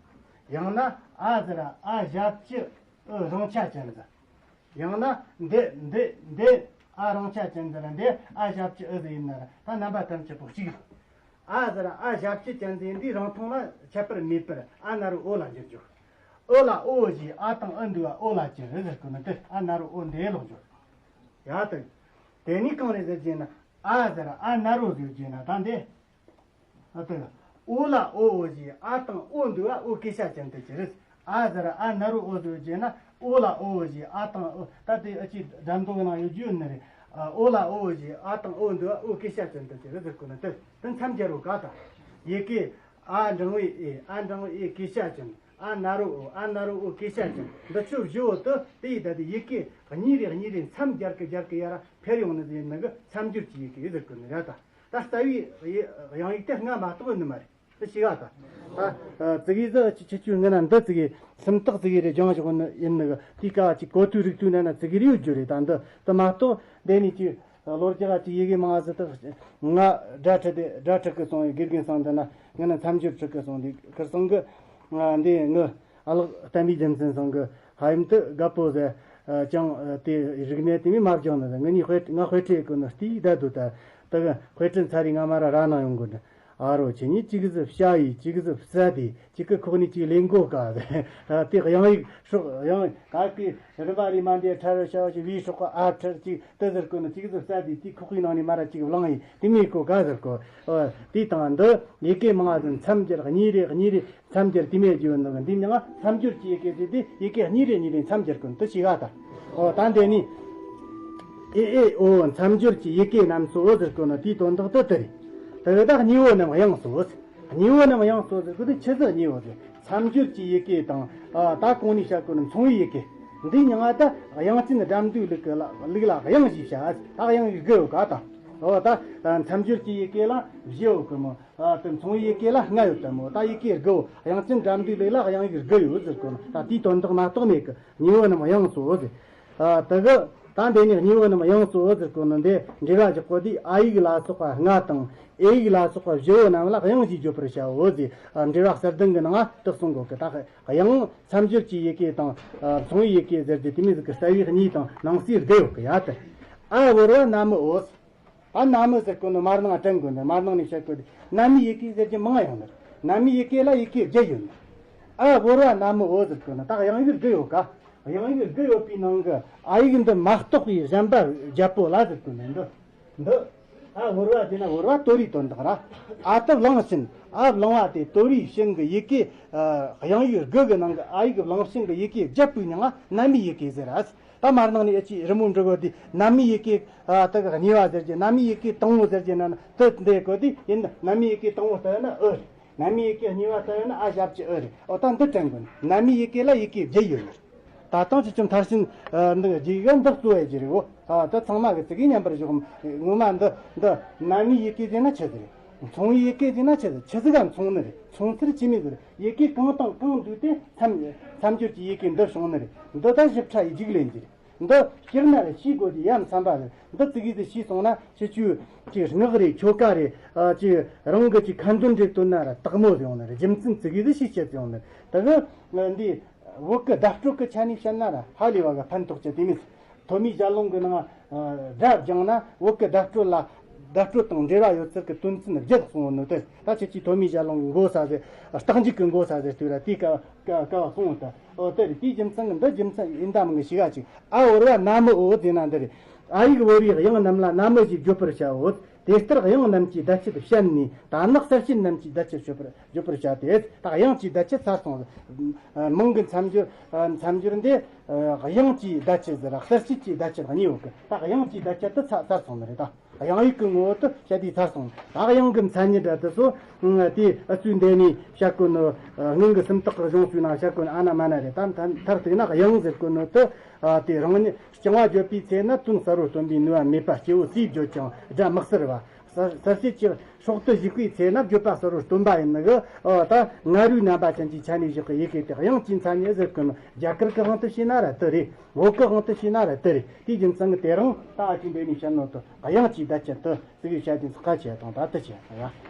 ཡང་ན་ཨ་ཟེར་ར་ཨ་ཞབས་ཀྱུ་ཨི་རིང་ཆ་ཅན་ཟེར། ཡང་ན་འདི་འདི་འདི་ཨ་རིང་ཆ་ཅན་ཟེར་ར་འདི་ཨ་ཞབས་ཀྱུ་ཨི་ཟེར་ཡིན་ན་ར་ད་རྣམ་པ་ཐམས་ཅད་པོ་གཅིག་རེད། ཨ་ཟེར་ར་ཨ་ཞབས་ཀྱུ་ཅན་ཟེར་འདི་རིང་ཐུང་ལ་ཁྱད་པར་མེད་པར་ཨ་ན་རོ་ཨོ་ལ་འགྱུར་རྒྱུ། ཨི་ལ་ཨོ་ཞེས་ཨ་དང་ཨི་འདུས་པ་ཨོ་ལ་གྱུར་རེད་ཟེར་གོ་ནི་དེ་ཨ་ན་རོ་ཨོ་འདི་ལོག་འགྱུར། ཡ་ད་དེ་ནི་གང་རེད་ཟེར་གྱི་ན། ཨ་ཟེར་ར་ཨ་ན་རོ་ཟེར་གྱི་ན་ད་འདི། ཨ་ཏི། ཨོ་ལ་ཨོ་ཨོ་ཞེས་ཨ་དང་ཨོ་འདུས་པ་ཨོ་སྐད་ཆ་ཅན་དུ་གྱུར། ཨ་ཟེར་ཨ་ན་རོ་ཨོ་ཟེར་བྱས་ན་ཨོ་ལ་ཨོ་ཨོ་ཞེས་ཨ་དང་ཨོ། ད་དེ་ཨ་ཅི་འགྲམ་དུ་ནང་ཡོད་རྒྱུ་ནི་རེད། ཨོ་ལ་ཨོ་ཨོ་ཞེས་ཨ་དང་ཨོ་འདུས་པ་ཨོ་སྐད་ཆ་ཅན་དུ་གྱུར་ཟེར་གོ་ནི་དེ་དེ་མཚམས་སྦྱར་རོ་ག་ད། ཡི་གེ་ཨ་འབྲིང་བའི་ཨེ། ཨ་འབྲིང་བའི་ཨེ་སྐད་ཆ་ཅན། ཨ་ན་རོ་ཨོ། ཨ་ན་རོ་ཨོ་སྐད་ཆ་ཅན། འདི་ཆོ་བཞི་བོ་དེ་དེ་ཡི་ད་དེ་ཡི་གེ་གཉིས་རེ་གཉིས་རེ་མཚམས་སྦྱར་གི་སྦྱར་གི་ཡ་ར་འཕེར་ཡོང་ནི་ཟེར་ནི་གི་མཚམས་སྦྱོར་གྱི་ཡི་གེ་ཟེར་གོ་ནི་ར་ད། ད་རྩ་བའི་དབྱངས་ཡིག་དེ་སྔ་མ་གཏོགས་ནི་མ་རེད། དེ་ཤེས་ག་ད། ད་ཙི་གེ་ཟིག་ཆི་ཆི་ཆུ་ངི་ན་འདི་ཙི་གེ་སུམ་རྟགས་ཙི་གེ་རེ་སྦྱང་ཞོག་ནི་ཡིན་ནི་གི། དེའི་སྐབས་ཅིག་གོ་ཐོས་རིག་ཐོས་ན་ན་ཙི་གེ་རེ་ཡོད་རྒྱུ་རེད། ད་འདི་དེ་མ་གཏོགས་འདི་ནས་ཅིག་ལོ་རྒྱུས་ཅིག་ཡི་གེ་མང་ཟིག་དེ་ང་སྒྲ་ཁྲིད་དེ་སྒྲ་ཁྲིད་གི་སོང་། དགེ་རྒན་སང་འདི་ན་ངི་ན་མཚམས་སྦྱོར་ཁྲིད་གི་སོང་། འདི་ཁིར་སང་གི་ང་འདི་ངི་ཨ་ལགས་བསྟན་པའི་རྒྱལ་མཚན་སང་གི་ཧ་ཡིན་དུ་དགའ་པོ་ཟེར། ཨ་ཅང་ཨ་དེ་རིག་གནས་དེ་མི་མ་སྦྱངས་ན་ངི་ནི་དཔེ་ང་དཔེ་ཁྲིད་གོ་ནི་ལྟོས་ད་དུ་ད་ད་དཔེ་ཁྲིད་ཚར་རི་ང་མ་ར་ར་ན་ཡོང་གོ་ནི། ཨ་རོ་ཁྱེད་གཉིས་གཅིག་ཟིག་བཤའ་ཡི་གཅིག་ཟིག་བསད་དེ་གཅིག་གི་ཁོག་ནས་གཅིག་ལེན་གོ་ག་ཟེར། ཨ་དེ་དབྱངས་ཡིག་སྲོག་དབྱངས་ག་གི་རིམ་པ་རེ་མ་འདི་ཁྲ་རུ་ཤ་བ་ཞིག་བི་སྲོག་ག་ཨ་ཁྲར་གཅིག་དེ་ཟེར་གོ་ནི་གཅིག་ཟིག་བསད་དེ་དེ་ཁོག་གི་ནང་ནས་མ་ར་གཅིག་བླངས་ཡི་དེ་མི་གོ་ག་ཟེར་གོ། ཨོ་དེ་དང་འདི་ཡི་གེ་མང་ཟིག་མཚམས་སྦྱར་གཉིས་རེ་གཉིས་རེ། མཚམས་སྦྱར་དེ་མེད་རྒྱུ་ནི་འདི་མྱང་མཚམས་སྦྱོར་གྱི་ཡི་གེ་ཟེར་དེ་ཡི་གེ་གཉིས་རེ་གཉིས་རེ་མཚམས་སྦྱར་ཀུན་དུ་ཞིག་ཨ་ད། ཨོ་ད་འདི་ནི་ ཨེ་ཨེ་ཨོ་མཚམས་སྦྱོར་གྱི་ཡི་གེ་རྣམས་སོ་ཟེར་གོ་ནོ་དེའི་དོན་དག་དེ་དེ་རེད། དེ་གི་ད་གཉིས་པོ་རྣམས་དབྱངས་སོ། གཉིས་པོ་རྣམས་དབྱངས་སོ་ཟེར་གོ་དེ་ཆི་ཟིག་གཉིས་པོ་ཟེར། མཚམས་སྦྱོར་གྱི་ཡི་གེ་དང་། ཨ། ད་གོང་ནས་བཤད་གོ་ནི་མཚུངས་པའི་ཡི་གེ། འདི་མྱིང་ང་ད་དབྱངས་ཅན་སྒྲ་མདོའི་ལུགས་ཀྱི་ལ་ལུགས་ལ་དབྱངས་ཞེས་བྱ། ད་དབྱངས་ཡིག་དགུ་ཡོད་ག་ད། འོ་ད་མཚམས་སྦྱོར་གྱི་ཡི་གེ་ལ་བཞི་ཡོད་གི་མོ། ཨ། དེ་མཚུངས་པའི་ཡི་གེ་ལ་ལྔ་ཡོད་དམ་མོ། ད་ཡི་གེ་དགུའོ། དབྱངས་ཅན་སྒྲ་མདོའི་ལུགས་ལ་དབྱངས་ཡིག་དགུ་ཡོད་ཟེར་གོ་ནོ། ད་དེའི་དོན་དག་མ་གཏོགས་མེད་གི། གཉིས་པོ་རྣམས་དབྱངས་སོ་ཟེར། ཨ། དེ་གི་ད་འདི་ནས་གཉིས་པོ་རྣམས་དབྱངས་སོ་ཟེར་གོ་ནོ་འདི་འགྲེལ་བ་རྒྱག་གོ་དུས། ཨ་ཡིག་ལ་སོགས་པ་ལྔ་དང་ཨེ་ཡིག་ལ་སོགས་པ་བཞི་པོ་རྣམས་ལ་དབྱངས་ཞེས་བརྗོད་པར་བྱའོ་ཟེར། ཨ། འགྲེལ་བ་གསལ་ལྡན་གྱི་ནང་ང་དེ་གསུང་གོ་གི། ད་དབྱངས་མཚམས་སྦྱོར་གྱི་ཡི་གེ་དང་། ཨ། མཚུངས་པའི་ཡི་གེ་ཟེར་གྱི་དེ་མོ་ཟིག་གི་རྩ་བའི་གཉིས་དང་ནང་གསེས་བརྒྱད་ཡོད་གི་ཡ། དེ། ཨ། བོར་བ་ན་མི་འོ། ཨ། ན་མི་ཟེར་གོ་ནོ་མར་ནང་དྲན་དགོས་ནི། མར་ནང་ནས་བཤད་གོ་དུས་ན་མིའི་ཡི་གེ་ཟེར་གྱི་མང་ཡོང་ནི། ན་མིའི་ཡི་གེ་ལ་ཡི་གེ་བརྒྱད་ཡོད་ནི། ཨ། བོར་བ་ན་མི་འོ་ཟེར་གོ་ནོ་ད་དབྱངས་ཡིག་དགུ་ཡོད་ག། དབྱངས་ཡིག་དགུ་ཡོད་པའི་ནང་གི་ཨ་ཡིག་འདི་མ་གཏོགས་པའི་གཞན་པ་བརྒྱད་པོ་ལ་ཟེར་གོ་ནི་འདི། འདི། ཨ། བོར་བ་དེ་ན་བོར་བ་དོ་རིང་དོན་དག་ར། ཨ་ཏི་བླངས་ཤིང་། ཨ། བླངས་པ་དེ་དོ་རིང་ཤིང་གི་ཡི་གེ། ཨ། དབྱངས་ཡིག་དགུ་གི་ནང་གི་ཨ་ཡིག་བླངས་ཤིང་གི་ཡི་གེ་བརྒྱད་པོའི་མྱིང་ང་ན་མིའི་ཡི་གེ་ཟེར་ར། ད་མར་ནང་ནས་ཨེ་ཅི་རི་མོ་འབྲི་གོ་དུས་ན་མིའི་ཡི་གེ། ཨ། ད་གི་གཉིས་པ་ཟེར་གྱི། ན་མིའི་ཡི་གེ་དང་པོ་ཟེར་གྱི་ན་ན་དེ་འདི་གོ་དུས་ཡིན། ན་མིའི་ཡི་གེ་དང་པོ་ལྟ་ཡོད་ན་ཨུ་རེད། ན་མིའི་ཡི་གེ་གཉིས་པ་ལྟ་ཡོད་ན་ཨ་ཞབས་ཀྱུ་ཨུ་རེད། འོ་ད་འདི་དྲན་དགོས་ནི། ན་མིའི་ཡི་གེ་ལ་ཡི་གེ་བརྒྱད་ཡོད་ནི། ད་ཐེངས་ཅི་ཅུང་མཐར་ཕྱིན། ཨ། འདི་རྗེས་ཀ་འདི་གཙོ་བོ་ཡི་རེད་འོ། ཨ། ད་ཚང་མ་གི་ཙི་གེ་མཉམ་པར་བཞག་ངོ་མ་འདི་འདི་ན་མིའི་ཡི་གེ་ཟེར་ན་ཆི་ཟིག་རེད། མཚུངས་པའི་ཡི་གེ་ཟེར་ན་ཆི་ཟིག་ཆི་ཟིག་ག་མཚུངས་ནི་རེད། མཚུངས་ཚུལ་ཆི་མོ་ཟིག་རེད། ཡི་གེ་གང་དང་གང་བསྡུས་ཏེ་མཚམས་མཚམས་སྦྱོར་གྱི་ཡི་གེ་འདི་བྱུང་ནི་རེད། འདི་ད་ཞིབ་ཕྲ་ཡི་རྒྱུགས་ལེན་རྒྱུ་རེད། འདི་སྤྱིར་ན་རེ་ཤེས་དགོས་ཀྱི་ཡ་མཚན་པ་རེད། འདི་ཙི་གེ་ཟིག་ཤེས་སོང་ན་ཁྱེད་ཆོས་ཀྱི་སྔགས་རེད། ཆོ་ག་རེད། ཨ། ཅིག་རང་གི་ཅིག་ཁ་འདོན་འགྲེབ་སྟོན་ན་ར་དག་མོ་ཡོང་ནི་རེད། རྒྱུ་མཚན་ཙི་གེ་ཟིག་ཤེས་ཆེད་ཡོང་ནི་རེད། ད་གི་འདི་བོད་ཀྱི་བརྡ་སྤྲོད་ཀྱི་ཆ་ནས་བཤད་ན་ར་ཧ་ལས་པ་གི་ཕན་ཐོགས་ཀྱི་དེ་མིན། ཐོན་མིའི་ཞལ་ལུང་གི་ནང་སྒྲ་སྦྱངས་ན་བོད་ཀྱི་བརྡ་སྤྲོད་ལ། བརྡ་སྤྲོད་དང་འབྲེལ་བ་ཡོད་ཚུལ་གྱི་དོན་ཚན་བརྒྱད་གསུངས་ཡོད་ནོ་དེ། ད་ཁྱེད་ཀྱིས་ཐོན་མིའི་ཞལ་ལུང་གི་མགོ་ས་ཟེར། རྟགས་འཇུག་གི་མགོ་ས་ཟེར་དུས་ར་དེའི་སྐབས་སྐབས་སྐབས་གསུངས་ཡོད་ད། འོ་དེ་རེད། དེའི་རྒྱུ་མཚན་གྱི་འདི་རྒྱུ་མཚན་ཡིན་ད་མིན་གྱི་ཞིག་ག་ཅིག་ཨ་བོར་བ་ན་མི་འོ་ཟེར་ན་འདི་རེད། ཨ་ཡིག་བོར་བའི་དབྱངས་རྣམས་ལ་ན་མི་ཞེས་བརྗོད་པར་བྱའོ། དེ་ལྟར་དབྱངས་རྣམས་ཀྱི་བརྡ་ཆད་བཤད་ནས་དར་ནག་གསལ་བྱེད་རྣམས་ཀྱི་བརྡ་ཆད་བརྗོད་པར་བརྗོད་པར་བྱ་སྟེ། ད་དབྱངས་ཀྱི་བརྡ་ཆད་ཚར་སོང་། མིང་གི་མཚམས་སྦྱོར། མཚམས་སྦྱོར་འདི་དབྱངས་ཀྱི་བརྡ་ཆད་ཟེར་ར་གསལ་བྱེད་ཀྱི་བརྡ་ཆད་གཉིས་ཡོད་གི། ད་དབྱངས་ཀྱི་བརྡ་ཆད་དེ་ཚར་ཚར་སོང་ནི་རེད་ད། དབྱངས་ཡིག་གི་ངོ་བོ་དེ་བཤད་དུས་ཚར་སོང་། ད་དབྱངས་ཀྱི་མཚན་ཉིད་འདྲ་དེ་ཚོ་དེ་ཨུ་ཚོའི་འདི་ནས་བཤད་གོ་ནོ། སྔོན་གྱི་སུམ་རྟགས་ཀྱི་གཞུང་ཚོའི་ནང་བཤད་གོ་ནོ་ཨ་ན་མ་ན་རེད། ད་མཐར་གཏུགས་ན་དབྱངས་ཟེར་གོ་ནོ་དེ་དེ་རང་ཉིད་རྐྱང་བ་བརྗོད་པའི་ཚེ་ན་དོན་གསལ་བོར་སྟོན་པའི་ནུས་པ་མེད་པ་སྐྱེ་བོ་སུས་བརྗོད་ཀྱང་སྒྲ་མི་གསལ་བ། གསལ་བྱེད་ཀྱི་སྲོག་ཏུ་བཞུགས་པའི་ཚེ་ན་བརྗོད་པ་གསལ་བོར་སྟོན་པ་ཡིན་ནི་གི། ཨོ་ད་ང་རོའི་རྣམ་པ་ཅན་གྱི་ཆ་ནས་བཞག་གི་ཡི་གེ་དེ་དབྱངས་ཀྱི་མཚན་ཉིད་ཟེར་གི་ནོ། རྒྱ་གར་གི་དབང་དུ་བྱས་ན་ར་དེ་རེད། བོད་གི་དབང་དུ་བྱས་ན་ར་དེ་རེད། དེའི་རྒྱུ་མཚན་གྱི་དེ་རང་ད་ཨ་ཅི་འདི་ནས་བཤད་ནོ་དེ་དབྱངས་ཀྱི་བརྡ་ཆད་དེ་ཙི་གེ་བཤད་དུས་ཚིག་ཁ་ཆེ་དང་ད་དེ་ཆེ་ཡ།